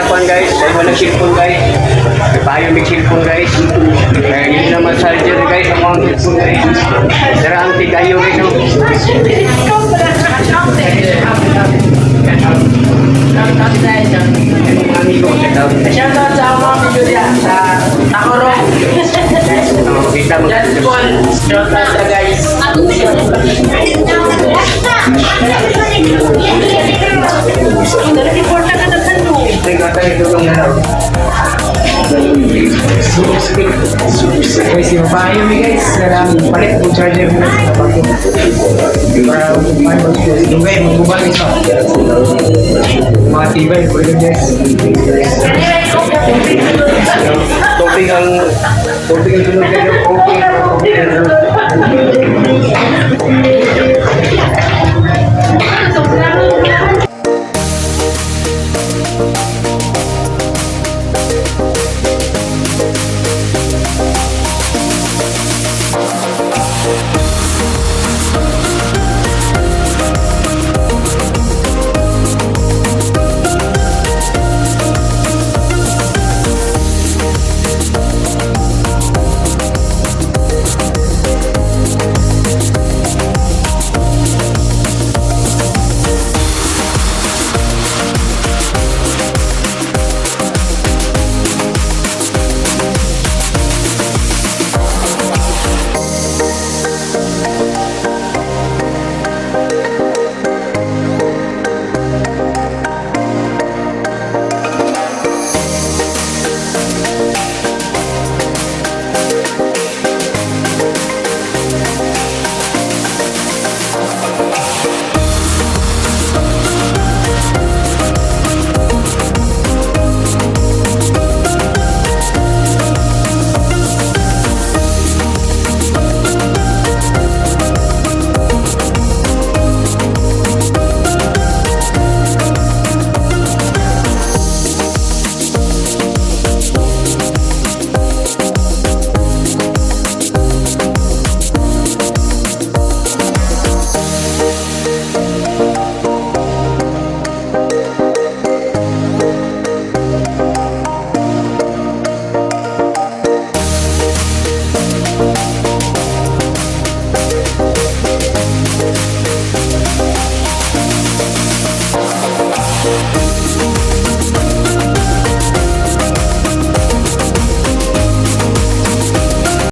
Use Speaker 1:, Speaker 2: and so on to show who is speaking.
Speaker 1: sa kuan, guys, sa walang cellphone, guys. May payo may cellphone, guys. Kaya hindi naman charger, guys, ang mga cellphone, guys. Dara ang tigayo, guys. Oh. Mga amigo, shout out.
Speaker 2: Shout out sa mga amigo diya sa Tacorong.
Speaker 1: Oh, kita mo.
Speaker 2: Just Paul. Shout out sa guys.
Speaker 1: Tingnan tayo tulong na lang.
Speaker 3: Guys, yung payo mi, guys, kanang palit mo charger mo sa bakit. Para paano dugay magubal isa. Mga tibay pwede, guys.
Speaker 1: Tubig ang tulog kayo. Okay, tubig ang tulog.